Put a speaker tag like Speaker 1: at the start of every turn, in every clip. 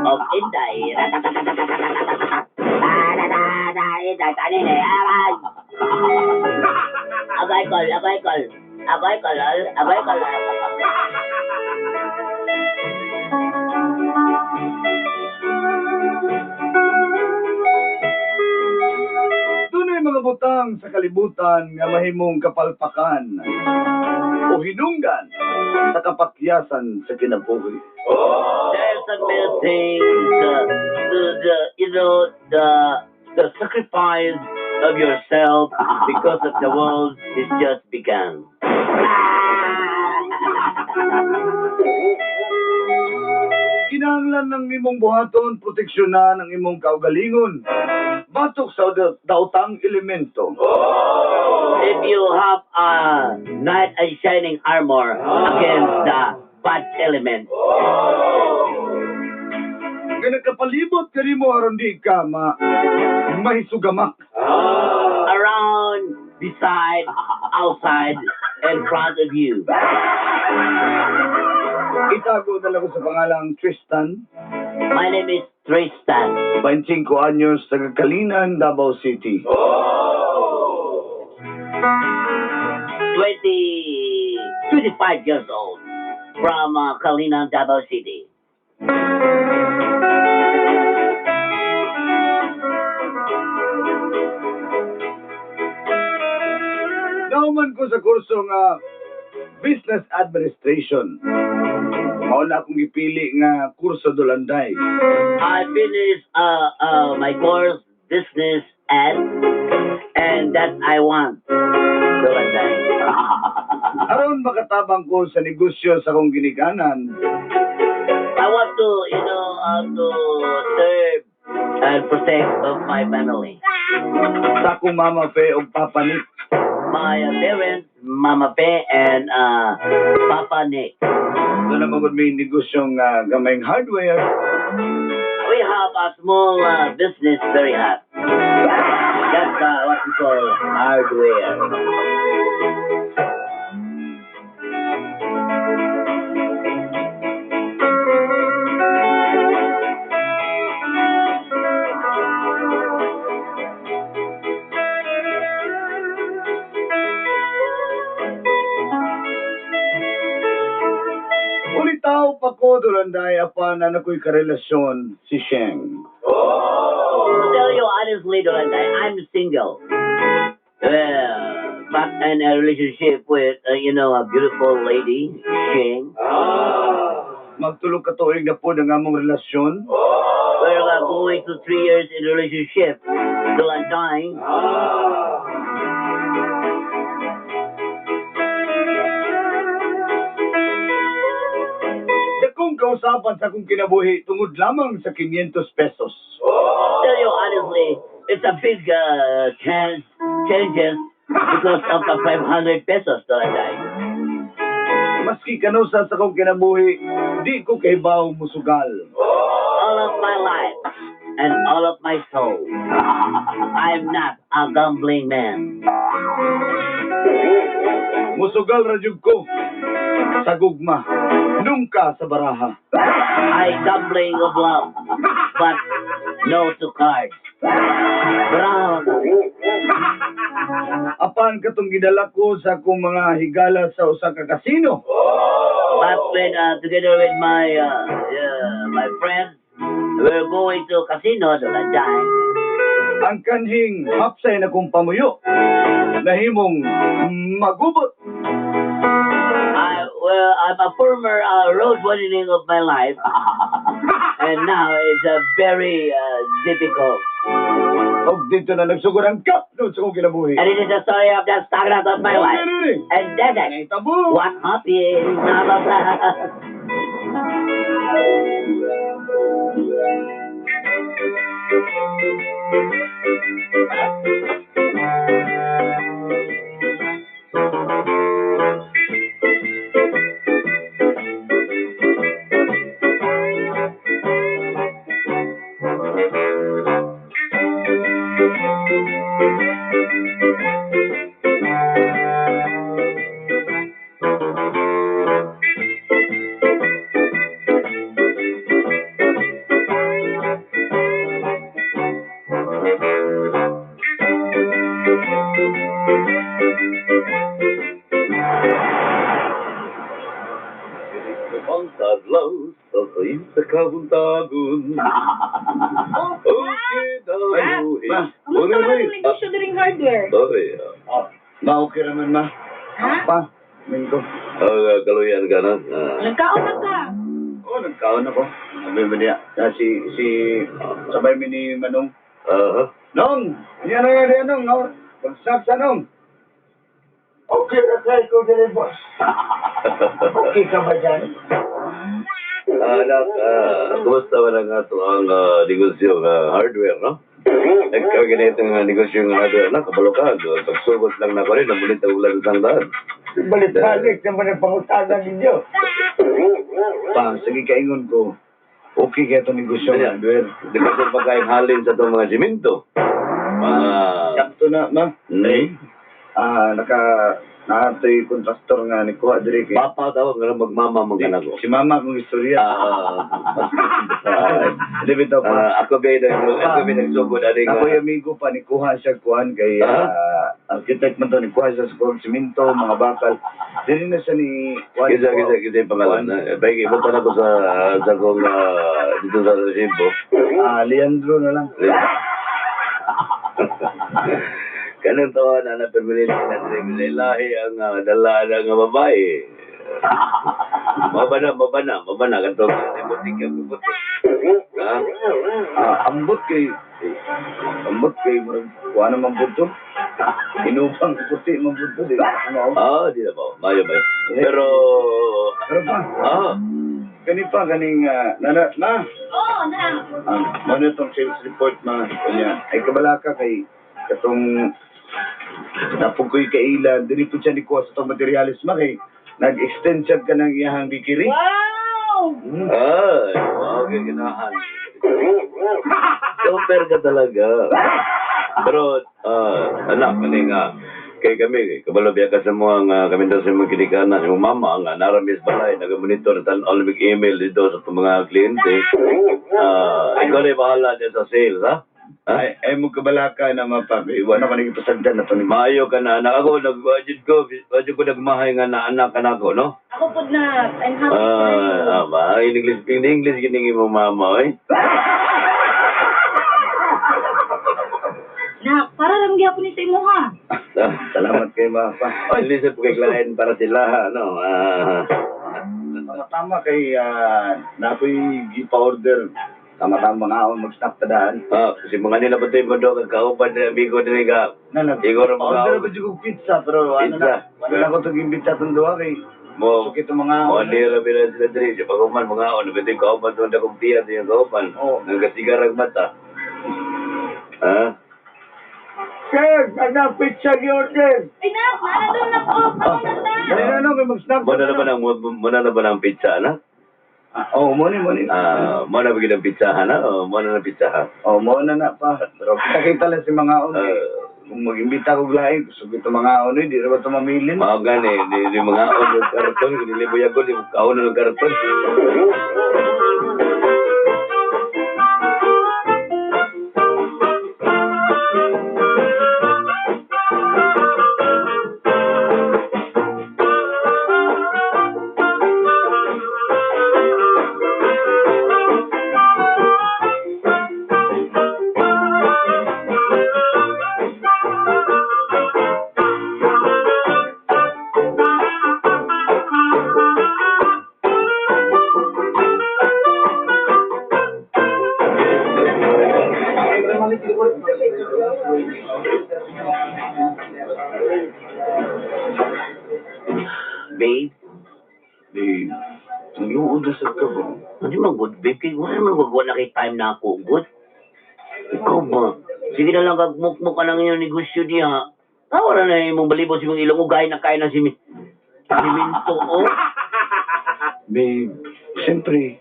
Speaker 1: of Inday. Inday, tanini, aray! Agay kol, agay kol. Agay kolol, agay kolol.
Speaker 2: Dunay mga butang sa kalibutan nga mahimong kapalpakan o hinungdan sa kapakyasan sa kinabuhi.
Speaker 1: There's so many things, the you know the sacrifice of yourself because of the world is just begun.
Speaker 2: Kinahanglan ng imong buhaton proteksyonan ang imong kaugalingon batok sa daotang elemento.
Speaker 1: If you have a knight and shining armor against the bad element,
Speaker 2: Nga nagkapalibot kanimo aron di ka ma mahisugamak.
Speaker 1: Around, beside, outside, in front of you.
Speaker 2: Itago na lang ko sa pangalang Tristan,
Speaker 1: My name is Tristan,
Speaker 2: 25 anyos, taga Calinan, Davao City.
Speaker 1: 20, 25 years old, from Calinan, Davao City.
Speaker 2: Nauman ko sa kurso nga Business Administration. Mao na akong gipili nga kurso, Dulanday.
Speaker 1: I finished my course, business ad, and that I want. Dulanday.
Speaker 2: Aron makatabang ko sa negosyo sa akong ginikanan,
Speaker 1: I want to serve and protect of my family.
Speaker 2: Sa akong Mama Fe ug Papa Nick.
Speaker 1: My parents, Mama Pe and Papa Nick.
Speaker 2: Duna man gud may negosyong gamayng hardware.
Speaker 1: We have a small business, very hot. That's what we call hardware.
Speaker 2: Ulitaw pa ko, Dulanday, apan naa ko'y karelasyon, si Sheng.
Speaker 1: To tell you honestly, Dulanday, I'm single. But in a relationship with a beautiful lady, Sheng.
Speaker 2: Magtulo ka tuig na po ng among relasyon.
Speaker 1: We're going to 3 years in a relationship. Dulanday.
Speaker 2: Dakong kausapan sa akong kinabuhi tungod lamang sa 500 pesos.
Speaker 1: Tell you honestly, it's a big chance changes because of the 500 pesos, Dulanday.
Speaker 2: Maski kanusa sa akong kinabuhi, di ko kahibaw musugal.
Speaker 1: All of my life and all of my soul, I'm not a gambling man.
Speaker 2: Musugal ra jud ko sa gugma, nungka sa baraha.
Speaker 1: I gambling of love, but no to cards. Bravo.
Speaker 2: Apan katong gidala ko sa akong mga higala sa usa ka kasino,
Speaker 1: But when together with my friends, we're going to casino, Dulanday.
Speaker 2: Ang kanhing hapsay na kong pamuyo nahimong magubot.
Speaker 1: Well, I'm a former road widening of my life, and now it's a very difficult.
Speaker 2: Og didto na nagsugod ang kapnod sa akong kinabuhi.
Speaker 1: And it is the story of the start of my life. And that's it.
Speaker 2: Nahitabo.
Speaker 1: What happened? Blah, blah, blah.
Speaker 2: Pangtadlaw sa sa kabuntagon. Okay,
Speaker 3: Oh,
Speaker 2: Ma.
Speaker 3: Kamusta man ang negosyo diring hardware?
Speaker 4: Oy,
Speaker 2: Ma, okay naman, ma.
Speaker 3: Ha?
Speaker 2: Pa, mingko.
Speaker 4: Kaluyan ka na.
Speaker 3: Nagkaon na ka.
Speaker 2: Oo, nagkaon ako. Sabi mo niya. Si, sabay mi ni Manong. Nong! Yan na yan, Nong. No? Pagsak sa Nong.
Speaker 1: Okay na tayo ko dyan, boss. Okay ka ba dyan?
Speaker 4: Anak, kumusta ba na nga ito ang negosyo ng hardware, no? Nagkaganito nga negosyo ng hardware na, kabalo ka. Pagsugot lang na ko rin, namulit ang ulan sa sangdaan.
Speaker 1: Balik-balik naman ang pangutana ninyo.
Speaker 2: Pa, sige kaingon ko. Okay kaya itong negosyo ng
Speaker 4: Ayan.
Speaker 2: hardware.
Speaker 4: Di ba sa pagkain halin sa itong mga simento? Mga...
Speaker 2: Sakto na, ma. Naka, naatoy kontraktor nga ni Kuha diri kay.
Speaker 4: Papa tawag nga lang magmama mga anak ko.
Speaker 2: Si mama kong istorya. Di bitaw pa.
Speaker 4: Ako ba nagsugod ani nga.
Speaker 2: Ako yung amigo pa ni Kuha siya kuhan kay architect man to ni Kuha siya sa kuhang simento, mga bakal. Diri na siya ni kuhan.
Speaker 4: Kinsa yung pangalan na. Bay ibutan ako sa sa kong dito sa Cebu.
Speaker 2: Leandro na lang.
Speaker 4: Kanang tawa na na permanente na diri lahi ang dala na nga babae. Mabana, mabana, mabana kadto putik ang putik. Ha?
Speaker 2: Ambot kay murag kuha naman pud to. Inupang puti man pud to di ba? Ano?
Speaker 4: Di na ba? Mayo mayo. Pero
Speaker 2: Pero pa, kani pa kaning nana na.
Speaker 3: Oo, na.
Speaker 2: Mo na itong sales report ma kanya. Ay kabalaka kay katong napog ko'y kaila diri pud siya ni kuha sa itong materialis ma kay nag-extend siya ka ng iyahang bikiri.
Speaker 3: Wow!
Speaker 4: Ay, wow, ginahan. Super ka talaga. Pero, anak, kani nga, kay kami, kabalo biya ka sa mga nga, kami daw sa mga kinikanan, yung mama nga, naramis balay, nag-monitor, tan-all mig email dito sa itong mga kliyente. Ikaw na yung bahala dyan sa sales, ha? Ha?
Speaker 2: Ay mo kabalaka na mapa kay wala man nagipasagdan na to ni
Speaker 4: Maayo ka na, anak. Ako, nag-budget ko, budget ko nagmahay nga na anak ka na ako, no?
Speaker 3: Ako po na. I'm happy for you.
Speaker 4: Ma, in English, in English gining imong mama, oy.
Speaker 3: Na, para lang gyapon ni sa imo ha.
Speaker 2: Salamat kay mapa.
Speaker 4: Ay, listen po kay client para sila, ano.
Speaker 2: Tama-tama kay na ako'y gipa-order. Tama-tama nga ako mag-stop tadaan.
Speaker 4: Kasi mga nila ba tayo mo doon, kauban na amigo na ka.
Speaker 2: Na nag
Speaker 4: Siguro mga
Speaker 2: order ko jud og pizza pero ano
Speaker 4: Pizza.
Speaker 2: na. Wala na ko tong pizza tong duha kay
Speaker 4: Mo,
Speaker 2: sukit ang mga
Speaker 4: mo nila bila sila diri, siya pag-uman, mga ono, pwede kauban doon akong tiyan sa iyong kauban.
Speaker 2: Oo.
Speaker 4: Nang kasigarag mata. Ha?
Speaker 1: Sir, anong pizza order?
Speaker 3: Ay, na, para doon na po. Ako na ta.
Speaker 2: Dali na no, may mag-snap.
Speaker 4: Mo na ba ng pizza, anak?
Speaker 2: Oh, mo ni mo ni.
Speaker 4: Mo na ba ang pizza, anak? O, mo na ng pizza, ha?
Speaker 2: Oh, mo na pa. Pero kita-kita lang si mga on. Kung mag-imbita ko lain, sukit ang mga on, di ra ba ito mamilin?
Speaker 4: Mao gani, di mga ono ng karton, giniliboy ako, di kaon ng karton.
Speaker 1: Babe,
Speaker 2: Di, ang luod na sa ka ba?
Speaker 1: hindi man good, babe. Kaya wala naman wag na kay time na ako, good. Ikaw ba? Sige na lang, gagmukmuk ka ng inyong negosyo diha. Wala na imong balibot sa imong ilong, ugay na kain ng siminto, oh.
Speaker 2: Babe, siyempre,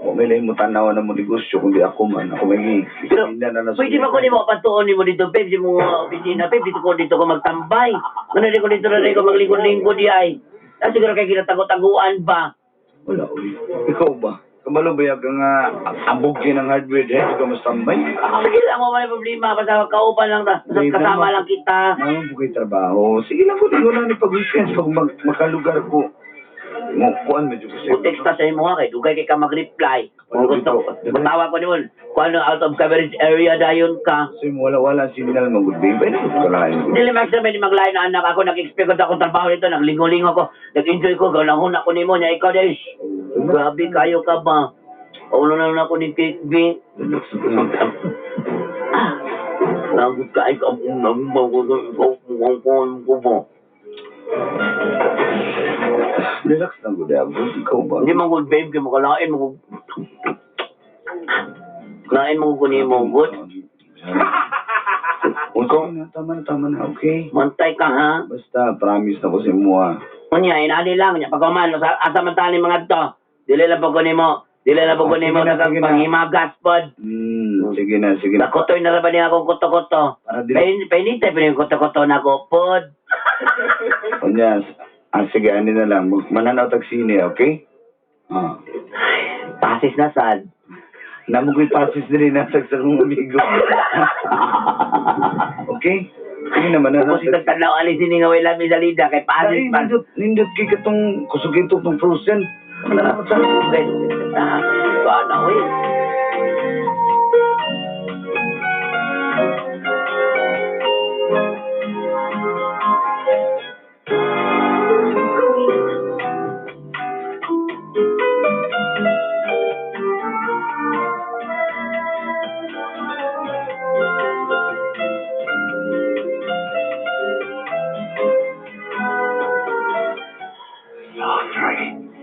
Speaker 2: wa may lahi mo tanaw na mo negosyo kundi ako man. Ako may
Speaker 1: Pero,
Speaker 2: na na
Speaker 1: pwede ba ko nimo patuon nimo dito, babe, sa mga opisina, babe, dito ko magtambay. Ano ko dito na rin ko maglingkod-lingkod di ay. Siguro kay ginatago-taguan ba?
Speaker 2: Wala, uy. Ikaw ba? Kabalo ba ka nga ambog ng hardware eh, di ka mastambay?
Speaker 1: Sige lang, wala problema. Basta kauban lang ta. Basta
Speaker 2: Babe,
Speaker 1: kasama
Speaker 2: naman.
Speaker 1: lang kita.
Speaker 2: Naman po kay trabaho. Sige lang ko, di ko na ni pag weekends, pag makalugar ko. Mo, kuan medyo kasi.
Speaker 1: Kung text ta sa imo ha, kay dugay kay ka mag-reply. Kung gusto, matawag ko nimo. Kung ano, out of coverage area dayon ka.
Speaker 2: Kasi wala-wala signal mo, good babe. Ay, naku, kalahin ko.
Speaker 1: Dili max na maglain na anak ako, nag-expect ko sa akong trabaho dito, naglingo-lingo ko, nag-enjoy ko, ganahon ako nimo niya, ikaw dahil. Grabe kayo ka ba? Paulo na lang ako ni Cake B. Ah, Lagot ka, ay, ko ba?
Speaker 2: Relax lang ko, dahil. Ikaw ba?
Speaker 1: Hindi man good babe, kay makalain mo. Lain mo ko nimo, good.
Speaker 2: Ikaw na, tama na, tama na, okay?
Speaker 1: Mantay ka ha.
Speaker 2: Basta, promise na ko sa imo, ah.
Speaker 1: Unya, inani lang niya. Pag uman, asa man tani mga to. Dili lang pag nimo. Dili lang pag
Speaker 2: Ah,
Speaker 1: nimo
Speaker 2: sige na, sige na.
Speaker 1: panghimagas pod.
Speaker 2: Sige na, sige na.
Speaker 1: Nakutoy na ra ba niya akong kuto-kuto?
Speaker 2: Para dili.
Speaker 1: Painitay pa yung kuto-kuto na ako, pod.
Speaker 2: Unya, sige, ano na lang. Mananaw tag sine, okay? Ah.
Speaker 1: Pasis na sad.
Speaker 2: Namo ko'y passes din na sa akong amigo. Okay? Sige na, mananaw
Speaker 1: Kung si tagtanaw alis ini nga way lami sa lida kay
Speaker 2: Ay,
Speaker 1: pasis man.
Speaker 2: nindot, nindot kay katong kusugito tong frozen. Mananaw sa.
Speaker 1: Okay. Ah, ba na oy.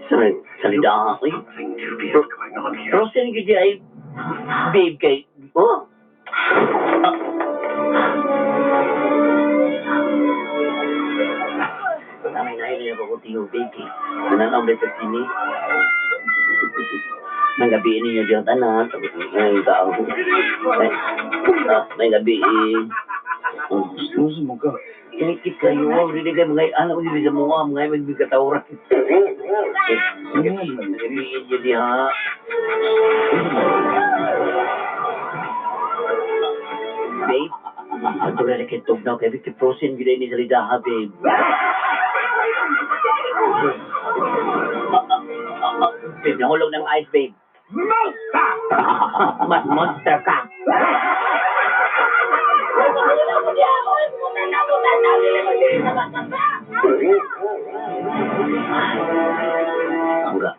Speaker 1: Sorry, salida oy. Frozen gid ay babe kay oh. Ah. Namay na rin ako tiyo babe kay. Nananaw ba sa sini? Nang gabi ninyo diyan tanan. Ay, tao. Ay, ah, may gabi eh. Oh.
Speaker 2: Gusto mo ka.
Speaker 1: Kinikit kayo, wow, hindi kayo mga anak ko dito sa mukha, mga magbigkatawran.
Speaker 2: Sige nga naman.
Speaker 1: Gabi yun di ha. Babe, ato na nakitog na kay Vicky Frozen gila ni salida ha, babe. Babe, nahulog ng ice, babe. Monster! Mas monster ka.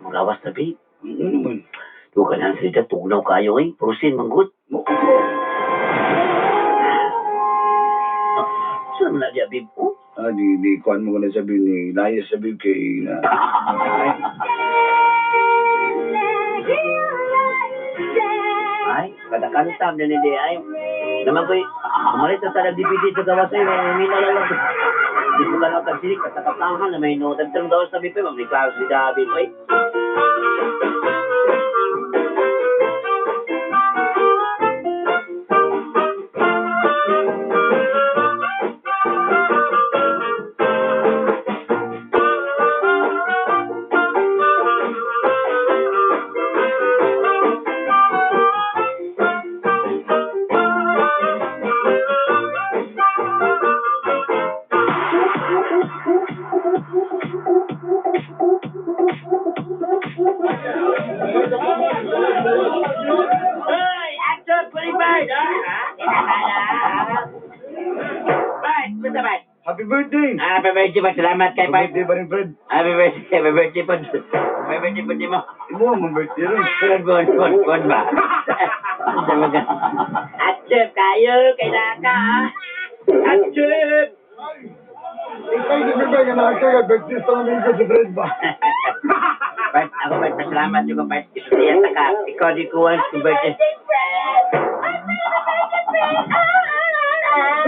Speaker 1: Magawas na, babe.
Speaker 2: Ano naman?
Speaker 1: Duka lang salida, tugnaw kayo eh. Frozen, manggut.
Speaker 2: Mo-
Speaker 1: Saan na diya, babe? Oh?
Speaker 2: Ah, di, kuan mo ko na sabi ni Layas sabi kay na.
Speaker 1: Ay, katakantam na nila ay. Naman ko'y, umalit na sa DVD sa gawas ay, mga na lang. Di ko lang tagsilik, katakatahan na may no. Tagtang gawas na bipe, mamliklaro si Dabi, ay. Hoy, action, pulibay! Bye, basta bye.
Speaker 2: Happy birthday!
Speaker 1: Ah, happy birthday pa. Salamat kay
Speaker 2: Happy
Speaker 1: Bye.
Speaker 2: birthday pa rin, Fred.
Speaker 1: Happy birthday, happy birthday po. Happy birthday po, di mo.
Speaker 2: Imo ang birthday ron.
Speaker 1: Bon, bon, bon, bon ba? Atchep, kayo, kailangan ka, ha? Atchep!
Speaker 2: Ikaw si Fred nga nakaka-birthday sa amigo si Fred ba?
Speaker 1: Bart, ako Bart, pasalamat yung Bart. Isuliyan ta ka. Ikaw di ko once kung birthday.
Speaker 3: Birthday, friend! Ay, birthday, friend! Ah, ah, ah,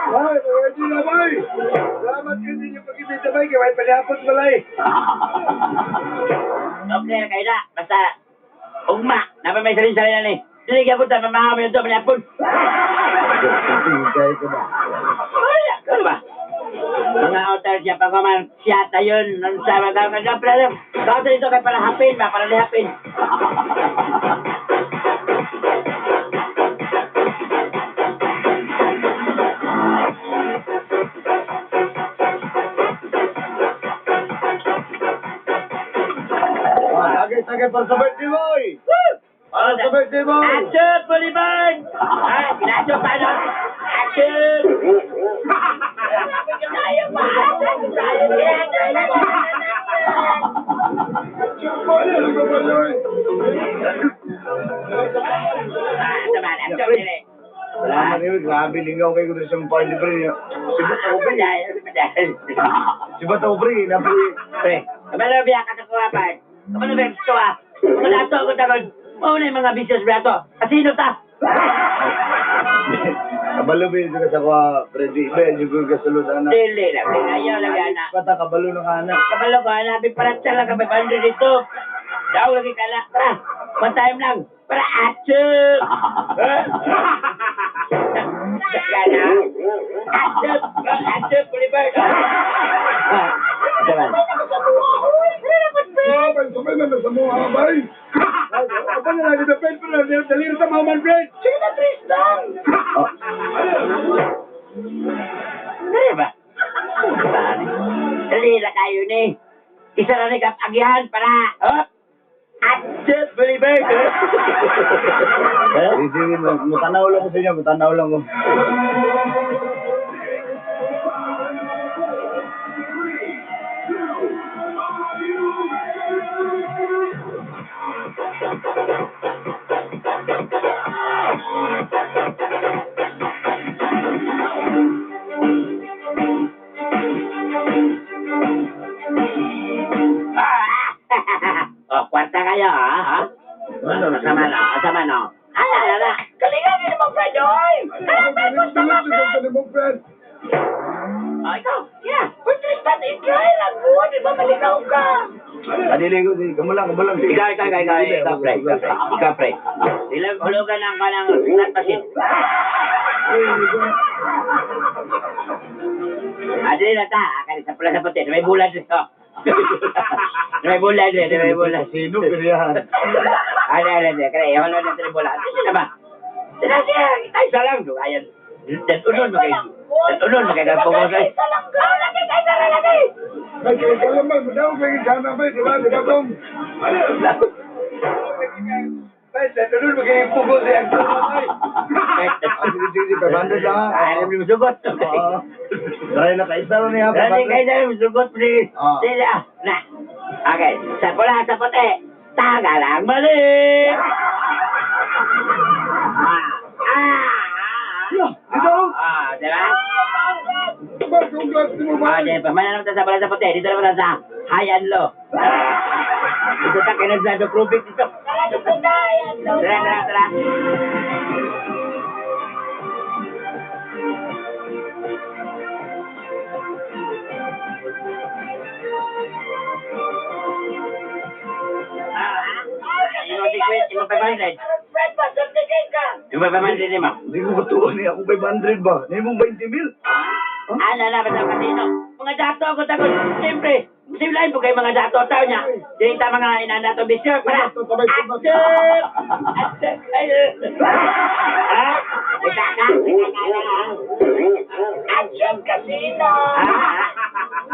Speaker 3: ah.
Speaker 2: Ay, birthday na bay! Salamat kayo ninyo pag-ibig bay, kay way palihapon balay.
Speaker 1: Okay, kayo na. Basta, ugma. Napay may salin-salin na ni. Dili ka punta, mamahaw ito, manapon.
Speaker 2: Kaya ka ba?
Speaker 1: Ay, ano ba? Mga hotel siya, pag man siya tayo, nang sa mga mga Kato dito kay para hapin ba, para lihapin.
Speaker 2: Ah, tagay, tagay para sa birthday boy! Para sa birthday boy!
Speaker 1: Action, Bolivar! Ah, sinacho pa, no? Action!
Speaker 3: Tayo pa! Tayo
Speaker 1: Ah, sama, action, dili.
Speaker 2: Salamat niyo, grabe lingaw kayo ko sa mong party pre. Sibat ako pre. Sibat ako pre, napre.
Speaker 1: Pre, kabalo biya ka sa kuha pa. Kabalo biya ka sa kuha. Ato ako tagod. Mao na yung mga business brato. Kasino ta?
Speaker 2: Kabalo ba yun sa kuha, pre, di ba yun yung kasulod anak.
Speaker 1: Dili lang. Ayaw lang ana.
Speaker 2: Bata kabalo na ka anak.
Speaker 1: Kabalo ko hanapin para sa lang kami 500 dito. Daw lagi ka na. Tara, one time lang. Para action! Gana. Action! Action, Bolivar! Ah, diba?
Speaker 2: Sabay na sa mga abay. Apa na lagi depend pero daliri sa mga man pre.
Speaker 3: Sige na, Tristan!
Speaker 1: Dali ba? Dali na kayo ni. Isa na ni kapagihan para, hop! Action, Bolivar!
Speaker 2: Sige, sige, matanaw lang ko sa inyo, matanaw lang ko.
Speaker 1: Ah! Oh, kwarta kayo, ha? Ha? Kasama no, kasama no. Ala, ala, ala.
Speaker 3: Kalinga ni mo, Fred, oy! Tara, Fred, gusto ka, Fred!
Speaker 1: Oh, ikaw, yeah.
Speaker 3: Uy, Tristan, i-try lang mo! Di ba malikaw ka?
Speaker 2: Adili ko, sige, kamo lang, kamo lang.
Speaker 1: Ikaw, ikaw, ikaw, ikaw, ikaw, pre, ikaw, pre, ikaw, pre. Ilang hulugan ang kanang slot machine. Adili na ta, kani sa pula sa puti, may bulan dito. May bulan dito, may bulan.
Speaker 2: Sino, piriyahan.
Speaker 1: Ano, ano, ano, kaya wala na tayo bola. Ano na ba? Sila siya, tayo sa lang. Ayan. Datunon mo kayo. Datunon mo kayo. Pumusay.
Speaker 3: Isa lang ka! Lagi kay Tara, lagi!
Speaker 2: Ay, kaya kaya man, madaw kayo sana ba, di ba, di ba, Tom? Ay, datunon mo kayo pugo sa iyang ay. Ah, sige, sige, sige, 500 lang.
Speaker 1: Ay, mo sugot.
Speaker 2: Oo. Try na kaisa rin niya,
Speaker 1: Dali kayo na mo sugot.
Speaker 2: Ah.
Speaker 1: Sila. Na. Okay. Sa pula, sa puti. Tagal ang balik. Ah. Ah.
Speaker 2: Yeah, dito.
Speaker 1: Ah, di ba?
Speaker 2: Ba, congrats mo
Speaker 1: Ah, di ba? Mana naman tayo sa pula sa puti. Dito naman tayo sa high and low. Dito ta kaya sa Rubik dito.
Speaker 3: Tara, dito tayo!
Speaker 1: Tara, tara, tara. Ah, imo si Queen, imo 500.
Speaker 3: Fred, pasundigay ka!
Speaker 1: Imo 500 mo.
Speaker 2: Hindi ko matuwa niya akong 500 ba? Hindi mong 20 mil?
Speaker 1: Ano na ba sa kasino? Mga dato ako takot. Siyempre, simulain po kayo mga dato tao niya. Dili ta mga inanato bisyo para. Action! Action! Ay, ha? Kita ka? Kita ka na, ha?
Speaker 3: Action Casino!
Speaker 1: Ah,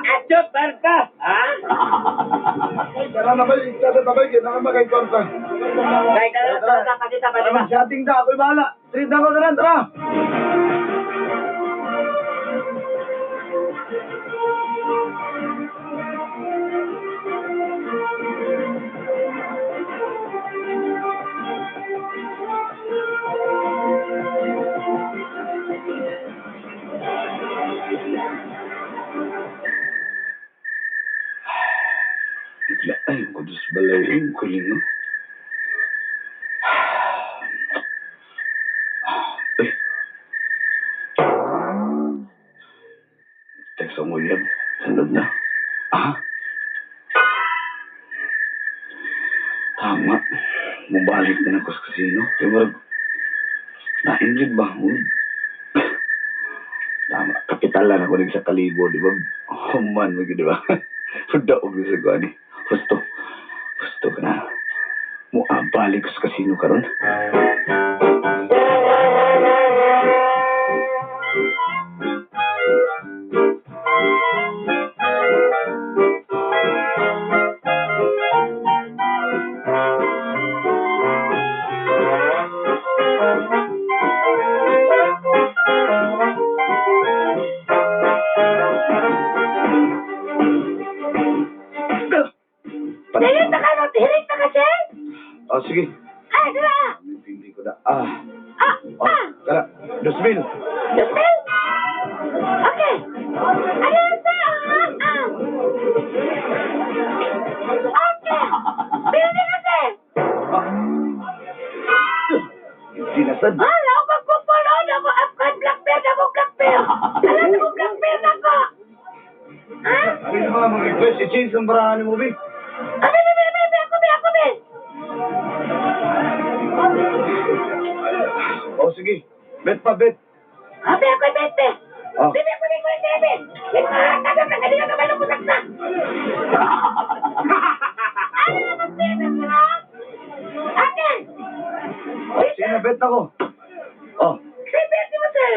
Speaker 1: Action, barka! Ha?
Speaker 2: Ay, tara na ba? Tara na ba? Kailangan ba kay Kwarta?
Speaker 1: Kaya ka lang, tara, pakita pa,
Speaker 2: Tara,
Speaker 1: diba?
Speaker 2: mag-chatting ta. Ako'y bahala. Treat ako, tara, tara. Ay, ko Diyos balay. Ay, kuling, no? Ay. Text ang William. Sunod na. Ah. Tama. Mubalik na ako sa casino. Kaya marag, na-injured ba? Uy. Tama. Kapitalan ako rin sa kalibo, di ba? Human, di ba? Daog sa kuwan eh. Gusto. Gusto ka na. Muabalik ko sa kasino karon.
Speaker 3: Dili ta ka no, tihirik ta ka, sir?
Speaker 2: Oh, sige.
Speaker 3: Ay, dira.
Speaker 2: Pindi ko na. Ah.
Speaker 3: Ah,
Speaker 2: Oh,
Speaker 3: ah.
Speaker 2: kala. 2,000.
Speaker 3: 2,000? Okay. Ano yun, sir? Ah, ah. Okay. Pili ka, sir.
Speaker 2: Ah. Hindi na sad.
Speaker 3: Ah, ako magpupulon. Ako, Afghan Black Bear. Ako, Black Bear. Alam mo, Black Bear na ako. Ha?
Speaker 2: Ano yung mga mag-request? I-change ang barahan mo, Bi.
Speaker 3: Abi, abi, abi, abi, ako, abi, ako, abi.
Speaker 2: Oh, sige. Bet pa, bet.
Speaker 3: Abi, ako, bete.
Speaker 2: Oh.
Speaker 3: Bibi, ako, bibi, bibi, bibi. Bibi, taga, taga, di ka kabalo ko saksa. Ano naman, bibi, sir? Okay.
Speaker 2: Oh, sige na, bet ako. Oh,
Speaker 3: Say, bete mo, sir.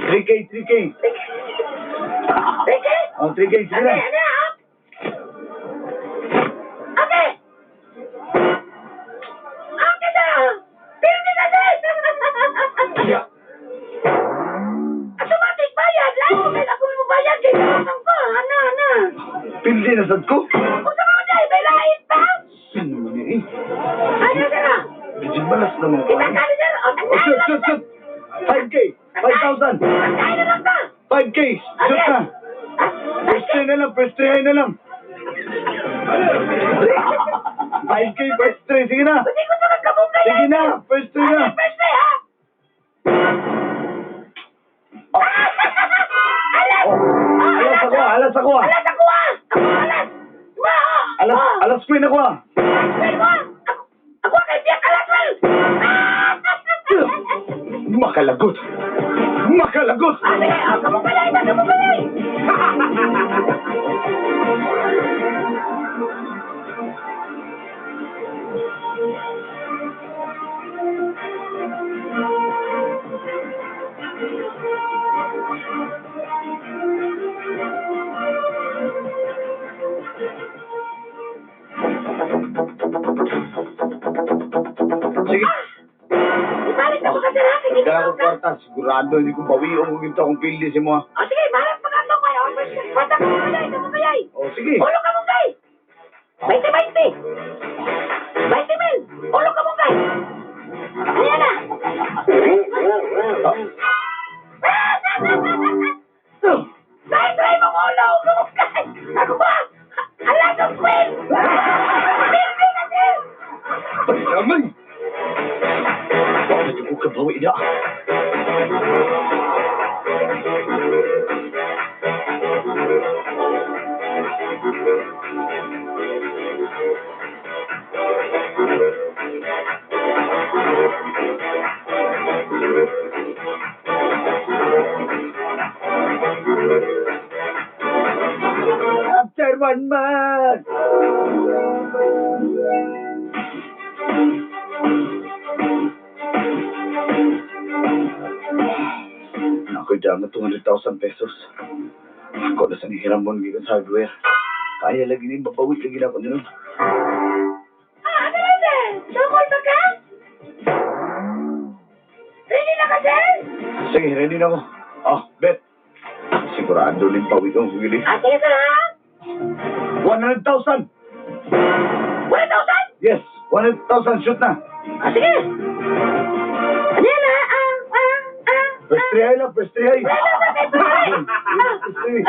Speaker 2: 3K, 3K.
Speaker 3: Sige.
Speaker 2: Oh, 3K, sige
Speaker 3: Okay,
Speaker 2: na.
Speaker 3: ano ah? Okay. Okay na. Pirmi na din.
Speaker 2: Yeah.
Speaker 3: Automatic bayad. Lahat ko may ako mo bayad. Kaya tawagan ko. Ano, ano.
Speaker 2: Pindi na sad ko.
Speaker 3: Kung sa mga dahil, may lain pa.
Speaker 2: Ano man eh.
Speaker 3: Ano, sir? ah?
Speaker 2: Medyo malas naman ko.
Speaker 3: Kita ka sir. O,
Speaker 2: Oh,
Speaker 3: tangkain
Speaker 2: shoot,
Speaker 3: na
Speaker 2: shoot,
Speaker 3: lang.
Speaker 2: shoot. 5K, 5,000.
Speaker 3: Tangkain na lang ka.
Speaker 2: 5K, shoot na.
Speaker 3: Ah,
Speaker 2: First three na lang, first three na lang. 5K, first three, sige na.
Speaker 3: Hindi ko sa kagkamukay.
Speaker 2: Sige na, first three na.
Speaker 3: First three, ha? Alas!
Speaker 2: Oh, alas ako, ah, alas ako ah.
Speaker 3: Alas ako ah! Ako alas! Ma! ah!
Speaker 2: Alas,
Speaker 3: Ah!
Speaker 2: alas queen ako ah.
Speaker 3: Alas well mo! Ako, ako kay Biak alas well! Ah!
Speaker 2: Makalagot. Makalagot.
Speaker 3: Ah, sige! Oh, kamukalay na! Kamukalay!
Speaker 2: Sige.
Speaker 3: Ibalik na ko kasi ha! Sige,
Speaker 2: Dala ko
Speaker 3: ka.
Speaker 2: kwarta, sigurado hindi ko bawiin kung ginto akong pildi si mo.
Speaker 3: Oh, sige! Balas pa ka ito! Kaya, basta kamukalay! Kamukalay!
Speaker 2: Oh, sige.
Speaker 3: Ulo ka mong kay! 20, 20! 20 mil! Ulo ka mong kay! Ayan na! Try, try mong ulo! Ulo mong kay! Ako ba? Alas ang queen! Pirmi na din!
Speaker 2: Payaman! Bakit ko kabawi na? After 1 month! Ako'y dama 200,000 pesos. Ako na sa nihiramon gikan sa hardware. Kaya lagi ni babawit lagi na ako nila.
Speaker 3: Ah, ano na sir? Sukol ba ka? Ready na ka, sir?
Speaker 2: Sige, ready na ako. Oh, bet. Sigurado rin pawit ang gili.
Speaker 3: Ah, sige sir ha?
Speaker 2: 100,000!
Speaker 3: 1,000?
Speaker 2: Yes, 100,000 shoot na.
Speaker 3: Ah, sige! Ano yan ah? Ah, ah, ah.
Speaker 2: First three high lang, first three high.
Speaker 3: Ah,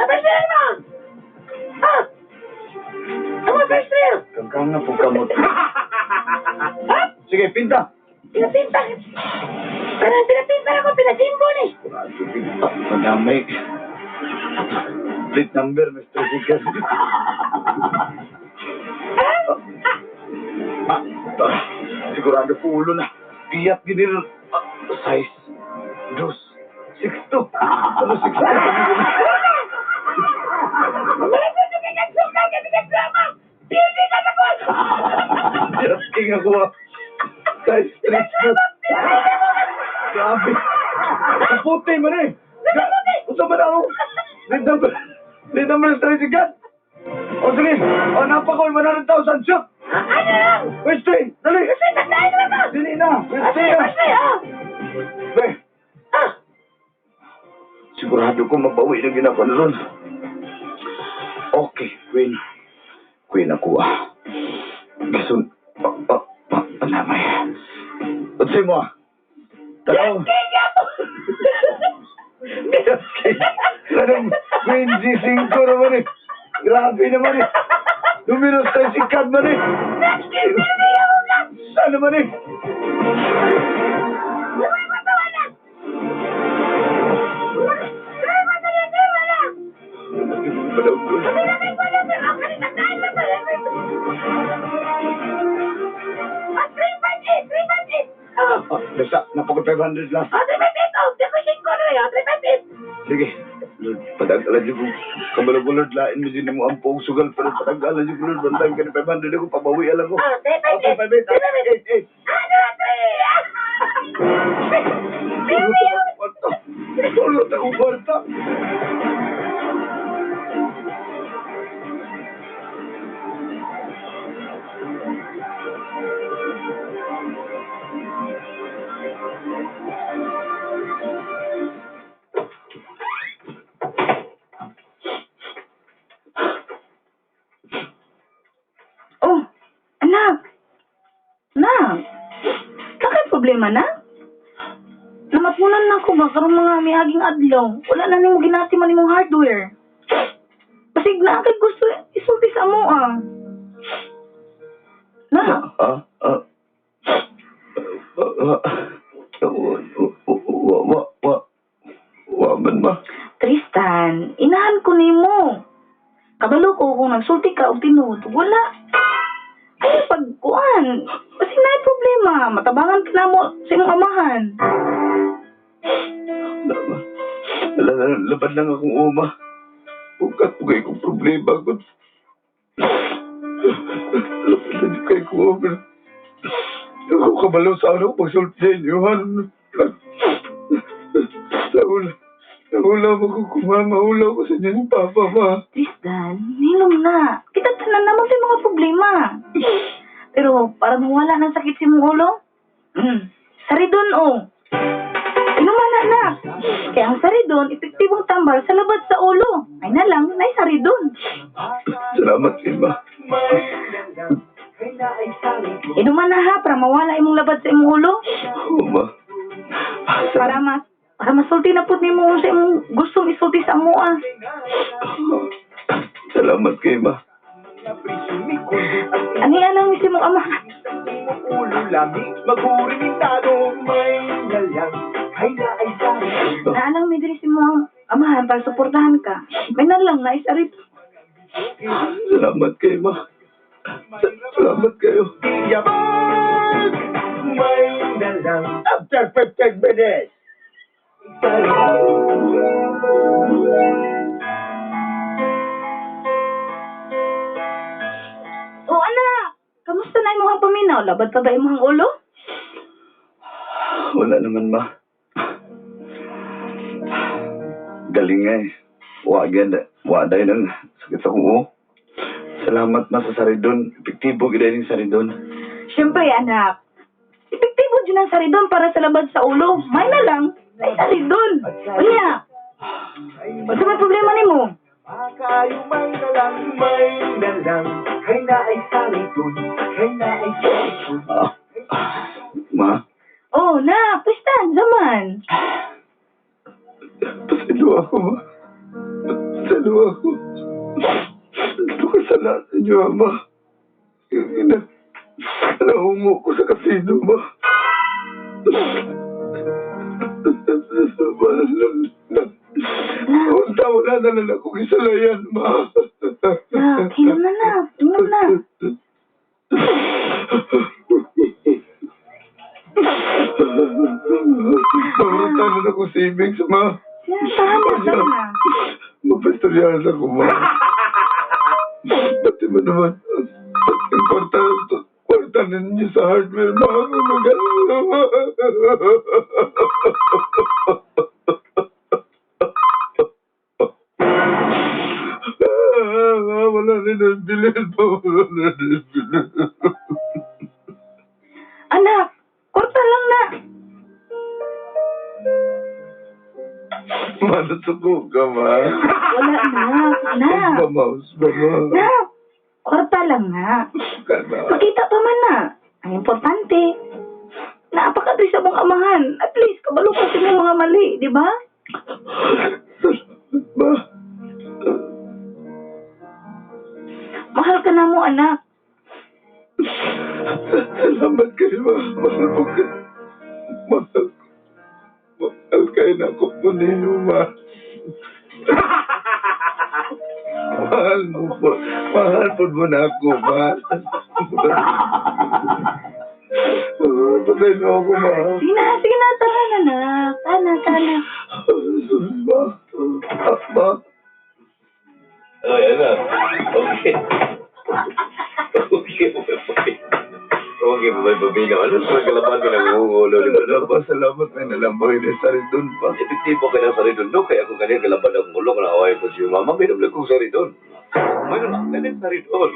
Speaker 3: first three mo! Ah! Ako, first three!
Speaker 2: Kangkang na po kamot.
Speaker 3: Ha?
Speaker 2: Sige, pinta.
Speaker 3: Pinapinta! Parang pinapinta ako, pinasimbol eh!
Speaker 2: Sigurado pinta. Madamay. Plate number, Mr. Sikas.
Speaker 3: Ah! Ah!
Speaker 2: Ah, sigurado po ulo na. Piyat gini ron. Ah, size. Dos. 6'2". Ano 6'2"?
Speaker 3: Wala sa ito kay Katsuka, kay Katsuka! Pili ka na ko!
Speaker 2: King ako ah. Size 3 na. Grabe. Ang puti man eh. Unsa man ako? Lead number. Lead number 3 sikat. O sige. O napa ko 100,000 shoot.
Speaker 3: Ano lang?
Speaker 2: Wednesday, dali.
Speaker 3: Kasi tagdain na ba?
Speaker 2: Dili na. Wednesday
Speaker 3: Sige,
Speaker 2: na.
Speaker 3: basta ah.
Speaker 2: Be,
Speaker 3: Ah,
Speaker 2: sigurado ko mabawi na ginako na ron. Okay, Queen. Queen ako ah. Gasun, pa, pa, pa, panamay. Unsay mo ah? Tanaw.
Speaker 3: kaya po.
Speaker 2: Anong Queen G5 naman eh. Grabe naman eh. Numinos tayo si Kat man eh. Saan naman eh? Basta, napaka 500 lang. Sige. Lord, padag-ala dyan ko. Kabalo ko, Lord, lain mo din mo ang poong sugal. Pero padag-ala dyan ko, Lord. One time ka na 500 ako, pabawi alam ko. Okay, 500. 8, 8. Tulot akong kwarta. Tulot akong kwarta.
Speaker 5: Oh, anak. Nak. Bakit problema na? Namatunan na ko ba karong mga miaging adlaw. Wala na nimo ginati man imong hardware. Basig na kay gusto isulti sa amo ah. Na,
Speaker 2: Ah, ah. Ah, ah. Wa, wa, wa, wa. Wa man ma.
Speaker 5: Tristan, inahan ko nimo. Kabalo ko kung nagsulti ka og tinuod, wala. Ay, pagkuan. Basig na problema, matabangan ka na mo sa imong amahan.
Speaker 2: Wala ma. Wala na, laban lang akong uma. Bukat po kayo kong problema ko. Laban lang yung kayo kong uma. Ako kabalo sa ano pagsulti sa inyo. Nahula. Nahula mo ko kumama. Mahula ko sa inyo ni Papa ma.
Speaker 5: Tristan, hilom na. Kita tanan naman sa mga problema. Pero para mawala ng sakit sa imong ulo, saridon oh. Inuman na na. Kaya ang saridon, epektibong tambal sa labad sa ulo. Ay na lang, nay saridon.
Speaker 2: Salamat, Ima.
Speaker 5: Inuman na ha, para mawala imong labad sa imong ulo.
Speaker 2: Uma.
Speaker 5: Para masulti na pud nimo sa imong gustong isulti sa amoa.
Speaker 2: Salamat kay Ma.
Speaker 5: Ani anang si imong ama? Naalang mi diri si imong amahan para suportahan ka. May na lang na isarit.
Speaker 2: Salamat kay Ma. Salamat kayo.
Speaker 6: After 15 minutes.
Speaker 5: O anak, kamusta na imong paminaw? Labad pa ba imong ulo?
Speaker 2: Wala naman, Ma. Galing nga eh. Wa ganda. Wa dahil ang sakit sa kuo. Salamat, Ma, sa saridon. Epektibo gid yung saridon.
Speaker 5: Siyempre anak, epektibo dyan ang saridon para sa labad sa ulo. May na lang, ay saridon. Unya, unsa may problema nimo?
Speaker 2: Ah, ah, ma,
Speaker 5: Oh, na, Tristan, zaman.
Speaker 2: pasilo ako, ma. Pasilo ako. Ito kasalanan niyo, ma. Yung ina, nahungo ko sa kasino, ma. Unta, wala na lang akong isalayan, ma.
Speaker 5: Nak, hilom na na, hilom na.
Speaker 2: Pamunta na ako savings, ma.
Speaker 5: Yan, tama, tama na.
Speaker 2: Mapastoryahan ako, ma. Pati mo naman. Pati ang kwarta, kwarta Tanan niyo sa hardware, ma. Wala rin ang bilin pa. Wala rin ang bilin.
Speaker 5: Anak, kwarta lang na.
Speaker 2: Ma, nasuko ka, ma.
Speaker 5: Wala na, nak.
Speaker 2: Usba, ma. Usba, ma.
Speaker 5: Nak, kwarta lang na.
Speaker 2: Kana.
Speaker 5: Makita pa man na. Ang importante, naapakadoy sa mong amahan. At least, kabalo ka sa imong mga mali, di ba?
Speaker 2: Salamat, ma.
Speaker 5: Mahal ka na mo, anak.
Speaker 2: Salamat kayo, ma. Mahal po kayo. Mahal. Mahal kayo na ako po ninyo, ma. Mahal mo po. Mahal po mo na ako, ma. Patay na ako, ma.
Speaker 5: Sige na, tara na, anak. Tara, tara.
Speaker 2: Ma. Ma.
Speaker 4: Ay, anak. Okay. Okay, okay. Okay, may pabila. Ano sa kalaban ko ng ulo ni
Speaker 2: Wala pa, salamat may nalambang sa doon pa.
Speaker 4: Epektibo kayo ng saridon do, kaya kung kanina kalaban ng ulo, kung naaway ko si mama, may lang kong saridon. May lang, ganun saridon.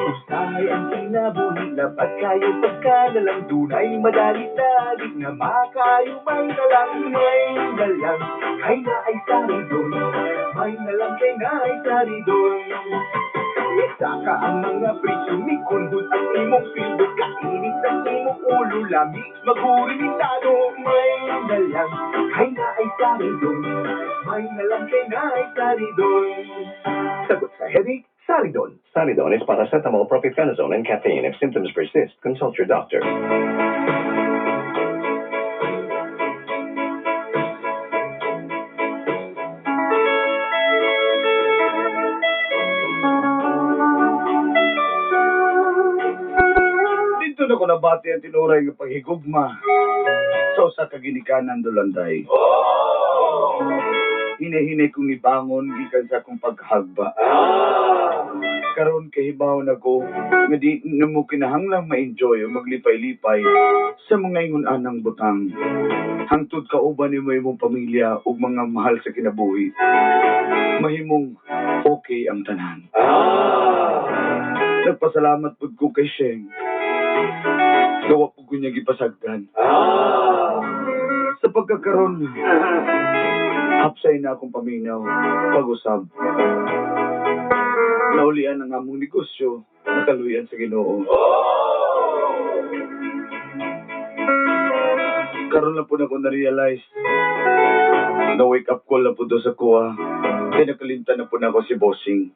Speaker 6: Usahay ang kinabuhi, dapat kayo pagkanalang dunay madali-dali na makayo may nalang, may nalang, kay na ay saridon, may nalang kay na ay saridon. Saka ang mga presyo ni kundot ang imong sweldo, kainit ang imong ulo, lami magurimentado, may nalang, kay na ay saridon, may nalang kay na ay saridon.
Speaker 7: Sagot sa headache, Saridon. Saridon is paracetamol, propylphenazone, and caffeine. If symptoms persist, consult your doctor.
Speaker 2: Dito na ko nabati ang tinuray nga paghigugma sa usa ka ginikanan Dulanday. Hinahinay kong ibangon gikan sa akong paghagba. Karon kahibaw na ko nga di na mo kinahanglang ma-enjoy o maglipay-lipay sa mga ingon-anang butang. Hangtod kauban nimo imong pamilya ug mga mahal sa kinabuhi. Mahimong okay ang tanan. Nagpasalamat pud ko kay Sheng. Gawa po ko niya gipasagdan. Sa pagkakaroon, hapsay na akong paminaw, pag-usab. Naulian ang among negosyo, nakaluyan sa Ginoo. Karon lang po na ko na-realize, na wake up call na po do sa kuha. Kaya nakalimtan na po na ako si Bossing.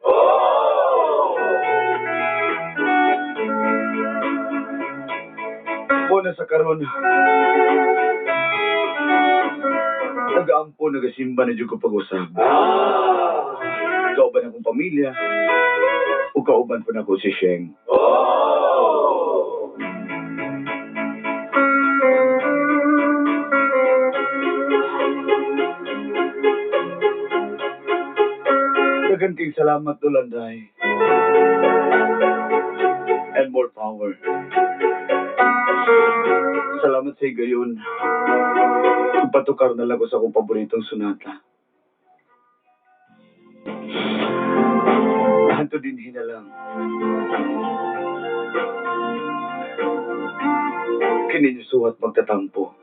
Speaker 2: Po na sa karon. Nagaampo, nagasimba na dyan ko pag-usab. Kauban akong pamilya. O kauban po na ko si Sheng. Dagan kayong salamat, Dolanday. And more power. Salamat sa gayon. Patukar na lang ko sa akong paboritong sonata. Hanto din hinalang. Kini niyo suwat magtatampo.